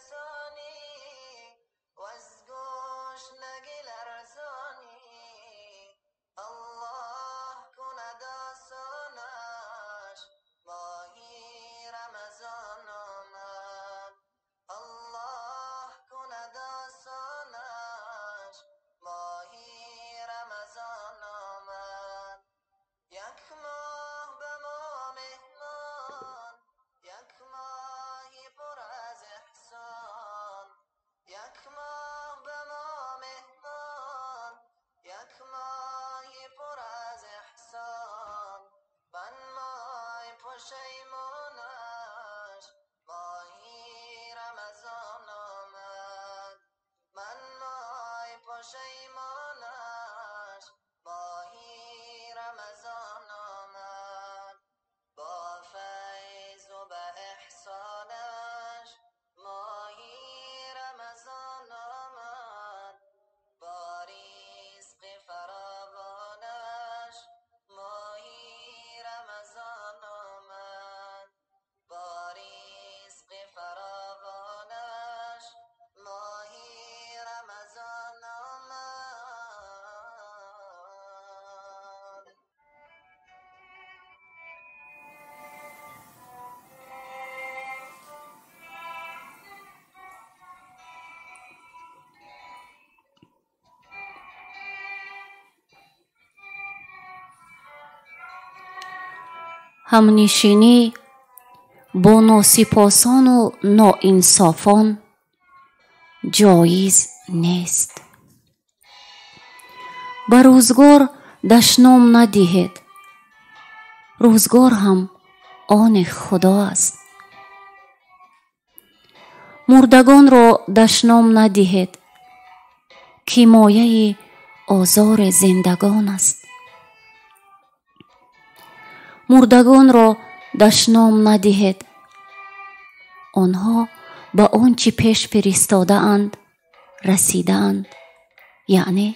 расонӣ, ваз гушнагӣ ларзонӣ. Аллоҳ кунад осонаш, моҳи Рамазон омад. Аллоҳ кунад осонаш, моҳи Рамазон омад. Як моҳ ба мо меҳмон, як моҳи пур аз эҳсон, як моҳ ба мо меҳмон, як моҳи пур аз эҳсон. Банмой пушаймонаш, моҳи Рамазон омад. Манмой пушаймонаш, моҳи Рамазон омад. Бо файзу ба эҳсонаш, моҳи Рамазон омад. Бо ризқи фаровонаш, моҳи Рамазон омад. Бо ризқи фаровонаш, моҳи Рамазон омад. Ҳамнишинӣ бо носипосону ноинсофон ҷоиз нест. Ба рӯзгор дашном надиҳед, рӯзгор ҳам они Худо аст. Мурдагонро дашном надиҳед, ки мояи озори зиндагон аст. Мурдагонро дашном надиҳед, онҳо ба он чӣ пеш фиристодаанд расидаанд, яъне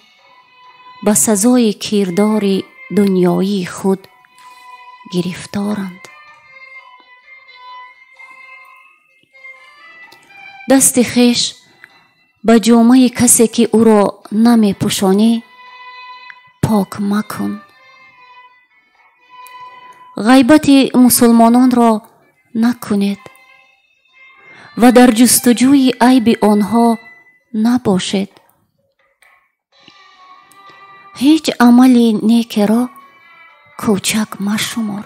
ба сазои кирдори дунёии худ гирифторанд. Дасти хеш ба ҷомаи касе, ки ӯро намепӯшонӣ, пок макун. Ғайбати мусулмононро накунед ва дар ҷустуҷӯи айби онҳо набошед. Ҳеҷ амали некеро кӯчак машумор.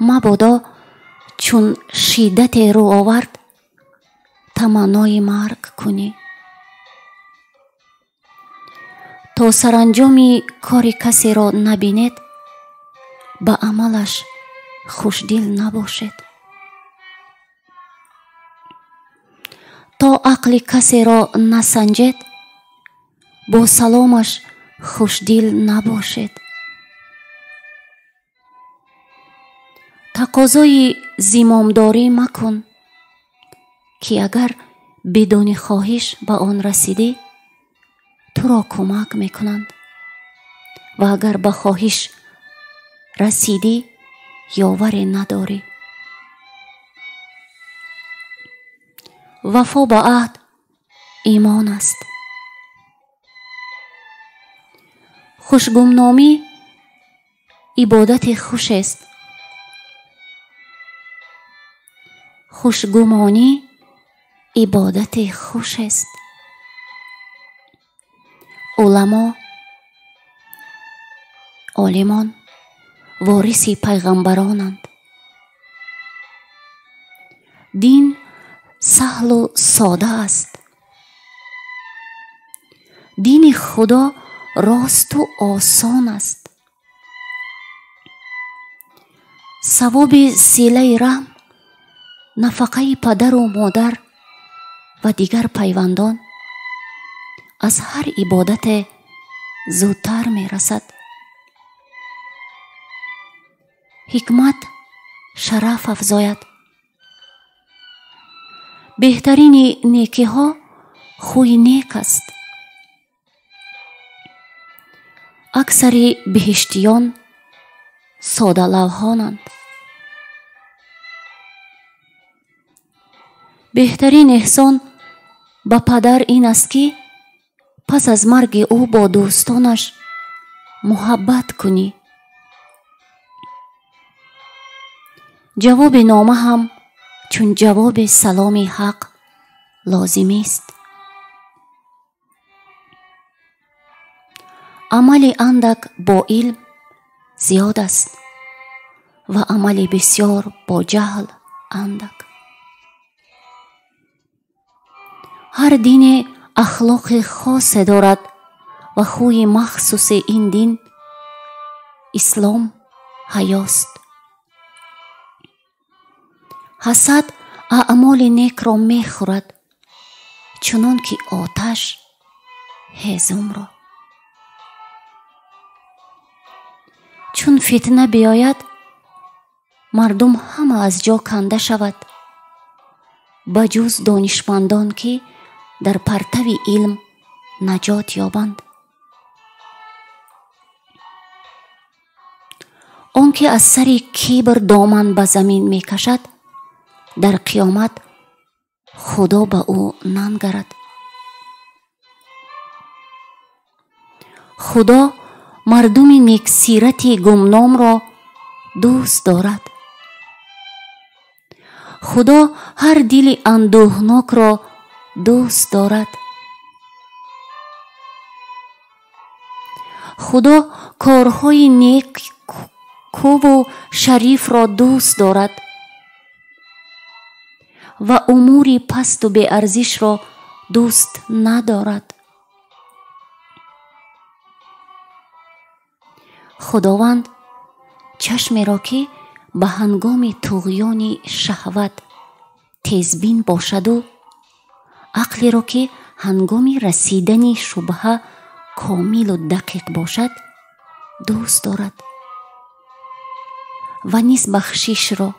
Мабодо чун шиддате рӯ овард, таманнои марг кунӣ. То саранҷоми кори касеро набинед, ба амалаш хушдил набошед. То ақли касеро насанҷед, бо саломаш хушдил набошед. Тақозои зимомдорӣ макун, ки агар бидуни хоҳиш ба он расидӣ, туро кӯмак мекунанд ва агар ба хоҳиш расидӣ, ёваре надорӣ. Вафо ба аҳд имон аст. Хушгумномӣ ибодати хушест. Хушгумонӣ ибодати хушест. Уламо, олимон вориси пайғамбаронанд. Дин саҳлу сода аст. Дини Худо росту осон аст. Савоби силаи раҳм, нафақаи падару модар ва дигар пайвандон аз ҳар ибодате зудтар мерасад. Ҳикмат шараф афзояд. Беҳтарини некиҳо хӯи нек аст. Аксари биҳиштиён содалавҳонанд. Беҳтарин эҳсон ба падар ин аст, ки пас аз марги ӯ бо дӯстонаш муҳаббат кунӣ. Ҷавоби нома ҳам чун ҷавоби саломи ҳақ лозимист. Амали андак бо илм зиёд аст ва амали бисёр бо ҷаҳл андак. Ҳар дине ахлоқи хосе дорад ва хӯи махсуси ин дин ислом ҳаёст. Ҳасад аъмоли некро мехӯрад, чунон ки оташ ҳезумро. Чун фитна биёяд, мардум ҳама аз ҷо канда шавад, ба ҷуз донишмандон, ки дар партави илм наҷот ёбанд. Он ки аз сари кибр доман ба замин мекашад, дар қиёмат Худо ба ӯ нангарад. Худо мардуми нексирати гумномро дӯст дорад. Худо ҳар дили андӯҳнокро дӯст дорад. Худо корҳои некуву шарифро дӯст дорад ва умури пасту беарзишро дӯст надорад. Худованд чашмеро, ки ба ҳангоми туғёни шаҳват тезбин бошаду ақлеро, ки ҳангоми расидани шубҳа комилу дақиқ бошад, дӯст дорад ва низ бахшишро,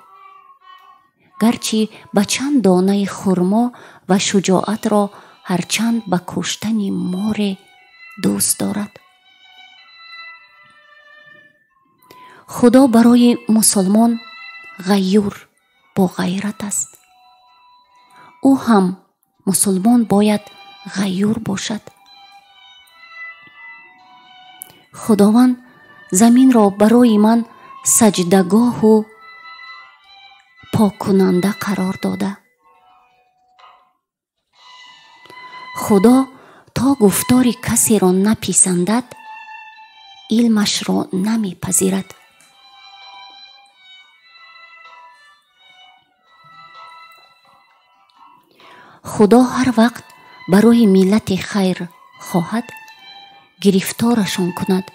гарчи ба чанд донаи хурмо ва шуҷоатро ҳарчанд ба куштани море дӯст дорад. Худо барои мусулмон ғайюр бо ғайрат аст. Ӯ ҳам мусулмон бояд ғайюр бошад. Худованд заминро барои ман саҷдагоҳу поккунанда қарор дода. Худо то гуфтори касеро написандад, илмашро намепазирад. Худо ҳар вақт барои миллати хайр хоҳад, гирифторашон кунад,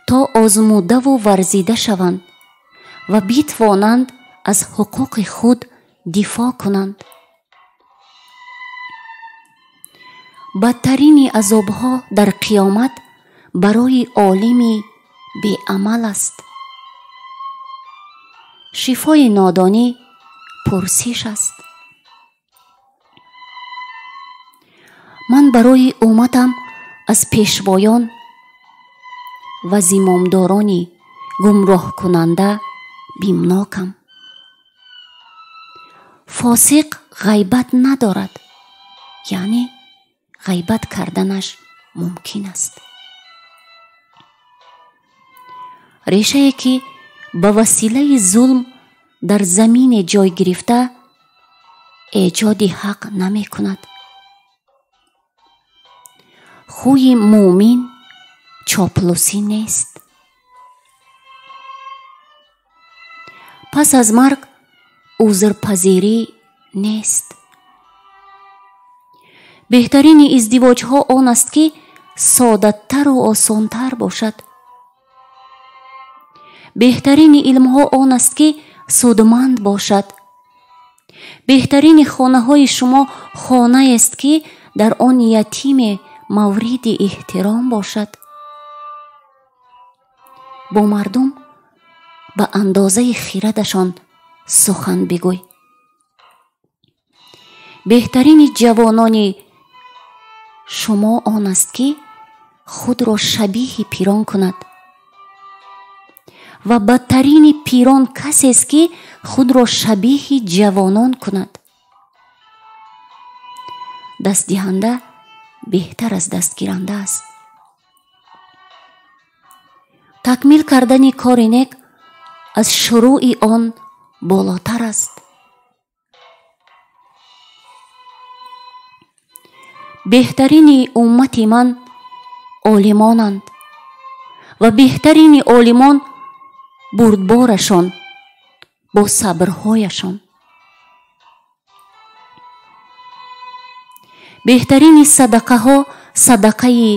то озмудаву варзида шаванд ва битвонанд аз ҳуқуқи худ дифоъ кунанд. Бадтарини азобҳо дар қиёмат барои олими беамал аст. Шифои нодонӣ пурсиш аст. Ман барои умматам аз пешвоён ва зимомдорони гумроҳкунанда бимнокам. Фосиқ ғайбат надорад, яъне ғайбат карданаш мумкин аст. Решае ки ба василаи зулм дар замине ҷой гирифта, эҷоди ҳақ намекунад. Хӯи муъмин чоплусӣ нест. Пас аз марг узрпазирӣ нест. Беҳтарини издивоҷҳо он аст, ки соддатару осонтар бошад. Беҳтарини илмҳо он аст, ки судманд бошад. Беҳтарини хонаҳои шумо хонаест, ки дар он ятиме мавриди эҳтиром бошад. Бо мардум ба андозаи хирадашон сухан бигӯй. Беҳтарини ҷавонони шумо он аст, ки худро шабиҳи пирон кунад ва бадтарини пирон касест, ки худро шабиҳи ҷавонон кунад. Дастдиҳанда беҳтар аз дастгиранда аст. Такмил кардани кори нек аз шурӯи он болотар аст. Беҳтарини уммати ман олимонанд ва беҳтарини олимон бурдборашон бо сабрҳояшон. Беҳтарини садақаҳо садақаи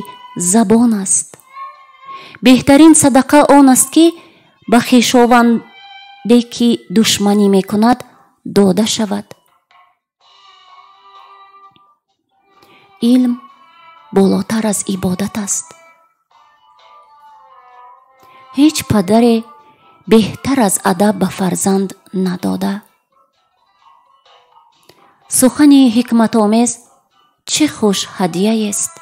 забон аст. Беҳтарин садақа он аст, ки ба хешованде ки душманӣ мекунад дода шавад. Илм болотар аз ибодат аст. Ҳеҷ падаре беҳтар аз адаб ба фарзанд надода. Сухани ҳикматомез чӣ хуш ҳадияест.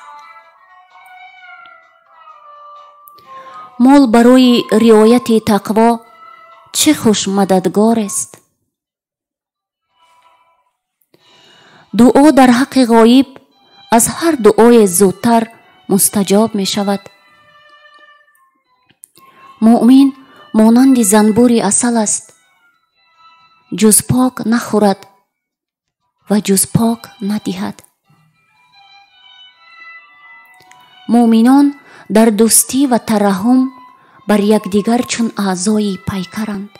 Мол барои риояти тақво чӣ хуш мададгорест. Дуо дар ҳаққи ғоиб аз ҳар дуое зудтар мустаҷоб мешавад. Муъмин монанди занбури асал аст, ҷуз пок нахӯрад ва ҷуз пок надиҳад. Муъминон дар дӯстӣ ва тараҳҳум бар якдигар чун аъзои пайкаранд.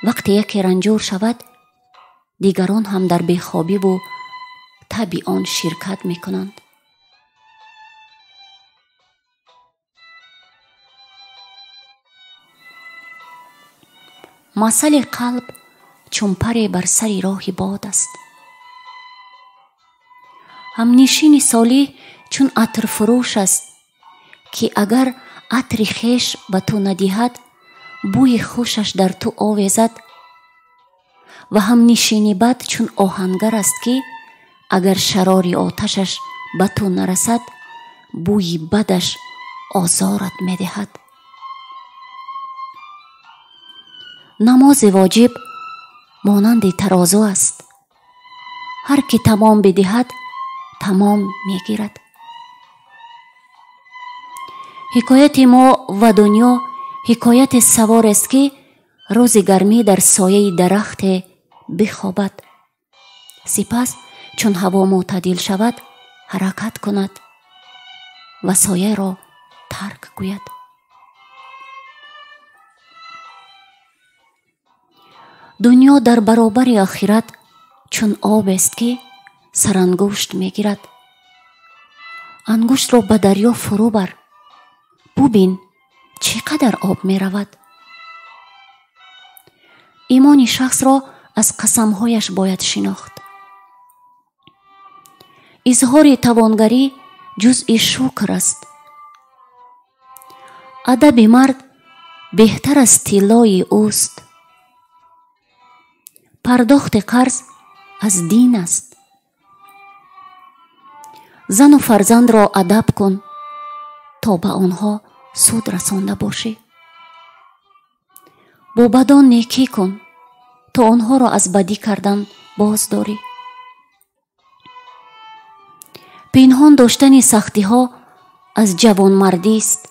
Вақте яке ранҷур шавад, дигарон ҳам дар бехобиву таби он ширкат мекунанд. Масали қалб чун паре бар сари роҳи бод аст. Ҳамнишини солиҳ чун атрфурӯш аст, ки агар атри хеш ба ту надиҳад, бӯи хушаш дар ту овезад, ва ҳамнишини бад чун оҳангар аст, ки агар шарори оташаш ба ту нарасад, бӯи бадаш озорат медиҳад. Намози воҷиб монанди тарозу аст. Ҳар ки тамом бидиҳад, тамом мегирад. Ҳикояти мо ва дунё ҳикояти саворест, ки рӯзи гармӣ дар сояи дарахте бихобад, сипас чун ҳаво мӯътадил шавад, ҳаракат кунад ва сояро тарк гӯяд. Дунё дар баробари охират чун обест, ки сарангушт мегирад. Ангуштро ба дарё фурӯ бар, бубин чӣ қадар об меравад. Имони шахсро аз қасамҳояш бояд шинохт. Изҳори тавонгарӣ ҷузъи шукр аст. Адаби мард беҳтар аз тиллои ӯст. Пардохти қарз аз дин аст. Зану фарзандро адаб кун, то ба онҳо суд расонда бошӣ. Бо бадон некӣ кун, то онҳоро аз бадӣ кардан боз дорӣ. Пинҳон доштани сахтиҳо аз ҷавонмардист.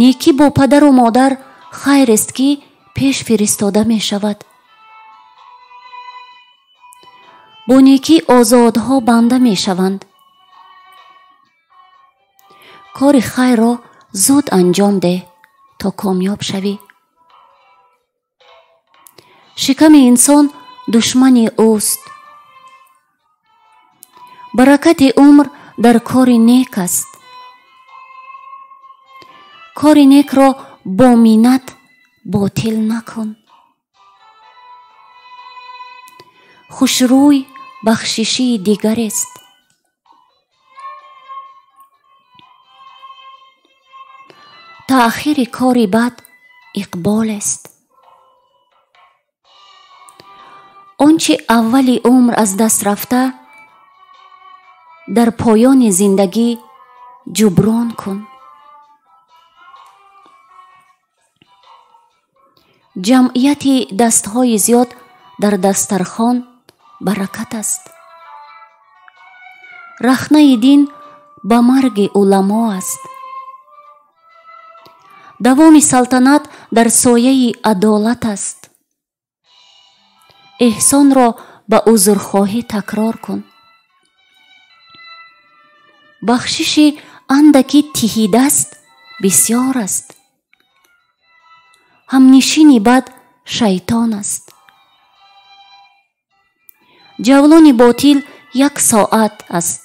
Некӣ бо падару модар хайрест, ки пеш фиристода мешавад. Бо некӣ озодҳо банда мешаванд. Кори хайрро зуд анҷом деҳ, то комёб шавӣ. Шиками инсон душмани ӯст. Баракати умр дар кори нек аст. Кори некро бо миннат ботил накун. Хушрӯй бахшишии дигарест. Таъхири кори бад иқболест. Он чи аввали умр аз даст рафта, дар поёни зиндагӣ ҷуброн кун. Ҷамъияти дастҳои зиёд дар дастархон баракат аст. Рахнаи дин ба марги уламо аст. Давоми салтанат дар сояи адолат аст. Эҳсонро ба узрхоҳӣ такрор кун. Бахшиши андаки тиҳидаст бисёр аст. Ҳамнишини бад шайтон аст. Ҷавлони ботил як соат аст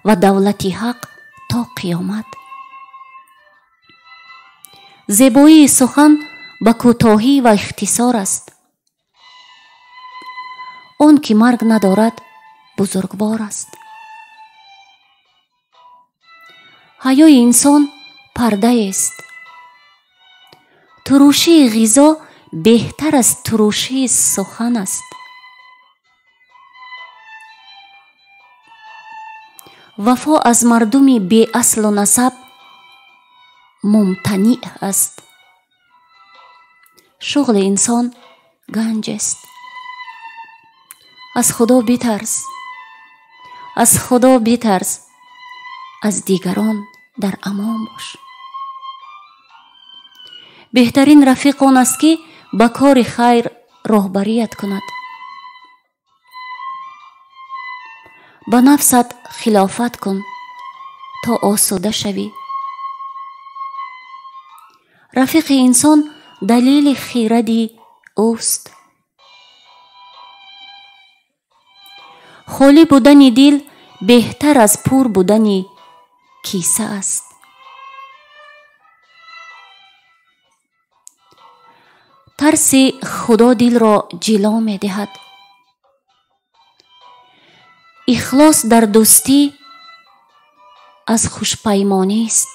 ва давлати ҳақ то қиёмат. Зебоии сухан ба кӯтоҳӣ ва ихтисор аст. Он ки марг надорад, бузургвор аст. Ҳаёи инсон пардаест. Турушии ғизо беҳтар аз турушии сухан аст. Вафо аз мардуми беаслу насаб мумтаниъ аст. Шуғли инсон ганҷ аст. Аз Худо битарс, аз Худо битарс, аз дигарон дар амон бош. Беҳтарин рафиқ он аст, ки ба кори хайр роҳбарият кунад. Ба нафсат хилофат кун, то осуда шавӣ. Рафиқи инсон далели хиради ӯст. Холӣ будани дил беҳтар аз пур будани киса аст. Тарси Худо дилро ҷило медиҳад. Ихлос дар дӯстӣ аз хушпаймонист.